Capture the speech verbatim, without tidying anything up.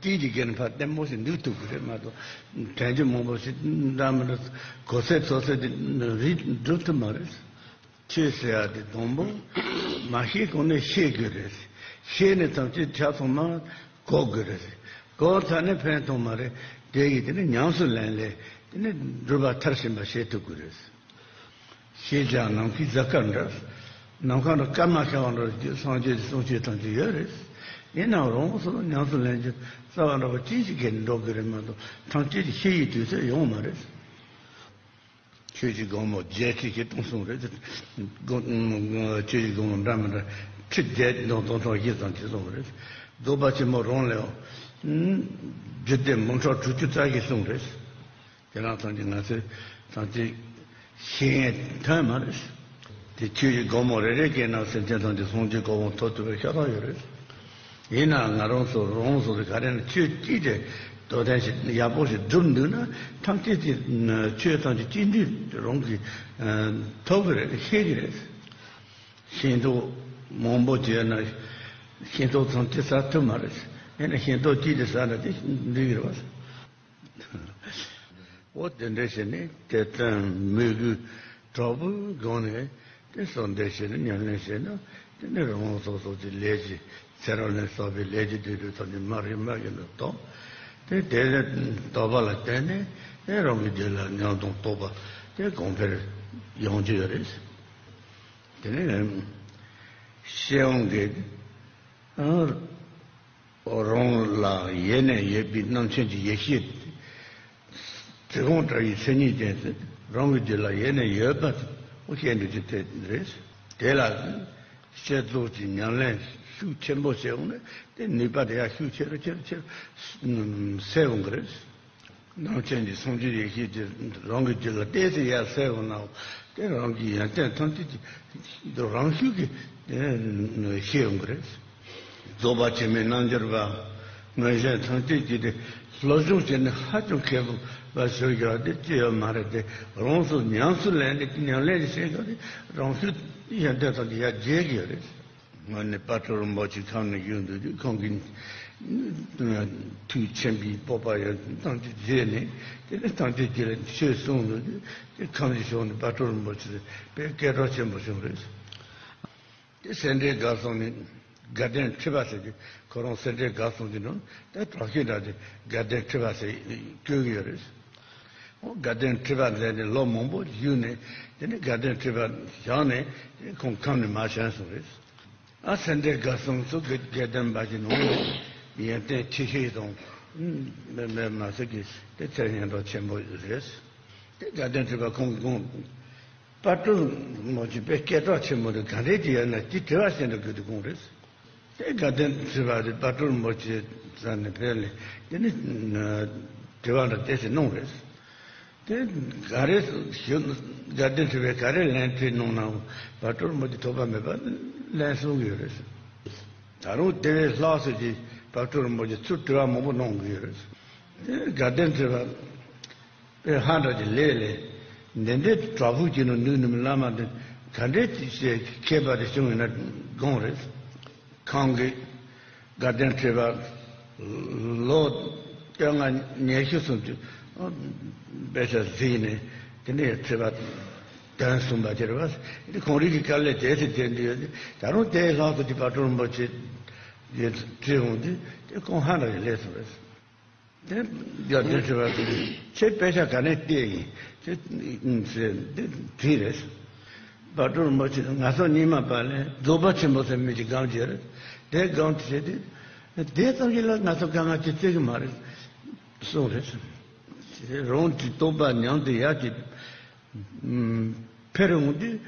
ཤེས་ཀྱི་སྒེར་ཕར་བརྟན་པོ་ཞིག་འདུག་ཐུབ་ཀྱི་རེད་མ་གཏོགས། དྲན་རྒྱུ་མང་པོ་ཞིག་འདྲ་མི་འདྲ་གོ་ཚད་ཚོད་ཚད་དེ་རིགས་འགྲུབ་ཐུབ་མ་རེད། ཆོས་ཟེར་ཡ་དེ་དང་པོ་མ་ཤེས་གོང་ནས་ཤེས་དགོས་རེད། ཤེས་ནས་ཐམས་ཅད་ཆ་ཚང་མ་གོ་དགོས་རེད། གོ་ཚར་ནས་ཕན་ཐོགས་མ་རེད། དེ་ཡིས་དེ་ནས་ཉམས་སུ་ལེན་ལས་དེ་ནས་སྒྲུབ་པ་མཐར་ཕྱིན་པ་བྱེད་ཐུབ་དགོས་རེད། ཤེས་བྱ་ནམ་མཁའི་གཟའ་སྐར་འདྲ། ནམ་མཁའ་འདྲ་སྐར་མ་ཤར་བ་འདྲ་སངས་རྒྱས་ཀྱི་གསུང་ཆོས་ཐམས་ཅད་ཡོད་རེད། ཡིན་ནའང་རང་སོ་སོ་ཉམས་སུ་ལེན་རྒྱུ་རྩ་བ་འདྲ་བ་ཅི་ཞིག་གིས་འགྲོ་དགོས་རེད་མ་གཏོགས་ཐམས་ཅད་ཀྱི་ཤེས་ཡི་དུས་ཚོད་ཡོང་མ་རེད། ཆོས་ཀྱི་སྒོ་མོ་བརྒྱད་ཁྲི་བཞི་སྟོང་གསུངས་རེད། སྒོ་ཆོས་ཀྱི་སྒོ་མོ་འདྲ་མི་འདྲ་ཁྲི་བརྒྱད་སྟོང་སྟོང་ཕྲག་བཞི་ཙམ་ཅིག་གསུངས་རེད། རྫོགས་པ་ཆེན་པོ་རང་ལས་རྒྱུད་སྡེ་མང་ཕྲག་དྲུག་ཅུ་རྩ་བཞི་གསུངས་རེད། དེ་རང་ཐམས་ཅད་ང་ཚོས་ཐམས་ཅད་ཤེས་ཡོན་ཐོན་མ་རེད། དེ་ཆོས་ཀྱི་སྒོ་མོ་རེ་རེ་གའི་ནང་སེམས་ཅན་ཐམས་ཅད་སངས་རྒྱས་གོ་འཕང་ཐོབ་ཐུབ་པའི་ཤ་སྟག་ཡོད་རེད། ཡིན་ནའང་ང་རང་ཚོ་རང་སོ་སོ་ག་རེ་ན་ཆོས་གཅིག་དེ་དོ་དན་ཞིག་ཡག་པོ་ཞིག་སྒྲུབ་འདུག་ན་ཐམས་ཅད་དེ་ཆོས་ཐམས་ཅད་གཅིག་འདུས་རང་གིས་ཐོབ་ཀྱི་རེད། ཤེས་ཀྱི་རེད། ཤེས་རྟོགས་མང་པོ་བྱས་ན་ཤེས་རྟོགས་ཐམས་ཅད་ཟ་ཐུབ་མ་རེད། ཡིན་ན་ཤེས་རྟོགས་གཅིག་དེ་ཟ་ན་དེ་འགྲིག་གི་རེད་བ། འོ་དེ་འདྲ་བྱས་ནས་དད་བརྩོན་མོས་གུས་དྲག་པོའི་སྒོ་ནས་དེ་གསོལ་འདེབས་བྱས་ནས་ཉམས་ལེན་བྱས་ན་དེ་ནི་རང་རང་སོ་སོ་གྱི་ལས་ཀྱི་ཚེ་རབས་ལ་སོགས་པའི་ལས་ཀྱི་སྡིག་སྒྲིབ་ཐམས་ཅད་མར་གྱི་མར་གྱི་ལ་ཐོབ། དེ་དེ་ལ་དོགས་པ་ལ་བརྟེན་ནས་དེ་རང་གི་རྒྱུད་ལ་ཉམས་དང་རྟོགས་པ་དེ་གོང་འཕེལ་ཡོང་རྒྱུ་ཡོད་རེད། དེ་ནས་ཤེར་དབང་གིས། རང་ལ་ཡེ་ནས་ཡོད་པའི་རྣམ་མཁྱེན་གྱི་ཡེ་ཤེས་དེ། དྲི་གུང་བྲལ་བའི་མཚན་ཉིད་ཅན་དེ་རང་གི་རྒྱུད་ལ་ཡེ་ནས་ཡོད་པ་དེ་ཤེས་འདོད་ཀྱི་དེ་རེད། དེ་ལ་བསྐྱེད་རྫོགས་ཀྱི་ཉམས་ལེན་ཤུགས་ཆེན་པོ་བྱས་འོང་ན་དེ་ནུས་པ་དེ་ཡང་ཤུགས་ཆེ་རུ་ཆེ་རུ་ཆེ་རུ་སད་འོང་གི་རེད། རྣམ་མཁྱེན་གྱི་སངས་རྒྱས་ཡེ་ཤེས་དེ་རང་གི་རྒྱུད་ལ་ཏོག་ཙམ་ཡར་སད་འོང་ན་དེ་རང་གི་ཡོན་ཏན་ཐམས་ཅད་ཀྱི་རང་ཤུགས་ཀྱིས་ཤེས་འོང་གི་རེད། རྫོགས་པ་ཆེན་པོའི་རྣལ་འབྱོར་པ་མངོན་ཞེན་ཐམས་ཅད་ཀྱིས་དེ་སློབ་སྦྱོང་བྱས་ནས་ཧ་ཅང་མཁས་པོ་བ་ཞིག་ཡོད་དེ་ཅི་ཡོད་མ་རེད་དེ། རང་སོ་ཉམས་སུ་ལེན་ནས་ཉམས་ལེན་བྱེད་སྐབས་དེ་རང་ཤུགས་ཡོན་ཏན་ཐམས་ཅད་ཡར་རྒྱས་ཀྱི་ཡོད་རེད། སྔོན་ནས་དཔལ་སྤྲུལ་རིན་པོ་ཆེ་ཁམས་ནས་བཞུགས་འདུག་དུས་ཁོང་གིས་ཐུགས་མཁྱེན་པའི་སྤོབས་པ་ཡང་ཐམས་ཅད་རྗེས་ནས་དེ་ནས་ཐམས་ཅད་ཀྱི་ཆོས་གསུངས་འདུག་དུས་དེ་ཁམས་ཀྱི་ཕྱོགས་ནས་དཔལ་སྤྲུལ་རིན་པོ་ཆེ་དཔེ་སྐད་གྲགས་ཆེན་པོ་བྱུང་རེད། དེ་སེ་འབྲས་དགའ་གསུམ་ནས་དགའ་ལྡན་ཁྲི་པ་ཟེར་གྱི་ཁོ་རང་སེ་འབྲས་དགའ་གསུམ་གྱི་ནང་དེ་དྲག་ཤོས་འདྲ་དེ་དགའ་ལྡན་ཁྲི་པ་ཟེར་བཀོད་ཀྱི་ཡོད་རེད། དགའ་ལྡན་ཁྲི་པ་མཛད་ནས་ལོ་མང་པོ་བཞུགས་ནས་དེ་ནས་དགའ་ལྡན་ཁྲི་པ་བཞེངས་ནས་དེ་ཁོང་ཁམས་ནས་མར་བྱོན་སོང་རེད། ཨ་སེ་འབྲས་དགའ་གསུམ་སོགས་ཀྱི་དགའ་ལྡན་པ་ཞིག་ནང་ནས་ཡོན་ཏན་ཆེ་ཤོས་དང་མེད་མེད་མ་ཟད་ཀྱི་དེ་ཚེ་སྙན་གྲགས་ཆེན་པོ་རེད། དེ་དགའ་ལྡན་ཁྲི་པ་ཁོང་གིས་དཔལ་སྤྲུལ་རིན་པོ་ཆེ་དཔེ་སྐད་གྲགས་ཆེན་པོ་དེ་ག་འདྲས་ཀྱི་ཡོད་ན་དེ་དྲི་བ་བྱས་འདྲ་དགོས་དུས་ཁོང་རེད། དེ་དགའ་ལྡན་ཁྲི་པ་དེ་དཔལ་སྤྲུལ་རིན་པོ་ཆེ་རྩ་ནས་ཕེབས་ནས་དེ་ནི་དྲི་བ་འདྲ་དེ་ཞིག་གནང་རེད། དེ་ག་རེ་ཞུ་དགའ་ལྡན་ཁྲི་པས་ག་རེ་ལན་དྲིས་གནང་ནའང་དཔལ་སྤྲུལ་རིན་པོ་ཆེ་ཐོགས་པ་མེད་པར་ལན་གསུང་གི་ཡོད་རེད། ད་རུང་དེ་བས་ལྷག་ཙམ་གྱིས་དཔལ་སྤྲུལ་རིན་པོ་ཆེ་ཚུར་དྲི་བ་མང་པོ་གནང་གི་ཡོད་རེད། དེ་དགའ་ལྡན་ཁྲི་པ་དཔེ་ཧ་འདྲ་གྱི་ལས་ལས། འདི་འདྲའི་དྲག་པོ་གྱི་ནང་ནུས་ནུས་བླ་མ་འདི་ག་འདྲའི་ཅིག་བྱས་མཁས་པ་དེ་བྱུང་ཡིན་ན་དགོངས་རེད། ཁོང་གིས་དགའ་ལྡན་ཁྲི་པ་ལོ་བཅོ་ལྔ་ཉི་ཤུ་ཙམ་གྱི་དཔེ་ཆ་གཟིགས་ནས་དེ་ནས་ཁྲི་པ་དོན་གསུངས་པ་དེ་རེད་བ། དེ་ཁོང་རང་གི་དཀའ་ལས་དེ་ཚེ་དེ་འདྲ་ཡོད་དེ་ད་རུང་དེའི་ལྷག་ཏུ་དེ་དཔལ་སྤྲུལ་རིན་པོ་ཆེ་ཡི་ཁྲི་འོང་དུས་དེ་ཁོང་ཧ་འདྲ་གི་ལས་སུ་རེད། དེ་དགའ་ལྡན་ཁྲི་པ་དེ་ཁྱེད་དཔེ་ཆ་ག་ནས་བལྟས་ཡིན་དེ་ཟེར་འདི་དྲིས་རེད། དཔལ་སྤྲུལ་རིན་པོ་ཆེ་ང་ཚོ་རྙིང་མ་པ་ལས་རྫོགས་པ་ཆེན་པོ་ཟེར་མི་ཅིག་སྒང་ཅིག་རེད། དེ་སྒང་དུ་བྱས་ཏེ་དེ་ཙམ་ཞིག་ལ་ང་ཚོ་དཀའ་ངལ་ཅིག་སྩལ་གི་མ་རེད་གསུངས་རེད། རང་གི་རྟོགས་པ་ཉམས་ཏེ་ཡར་གྱི་འཕེལ་འོང་དུས་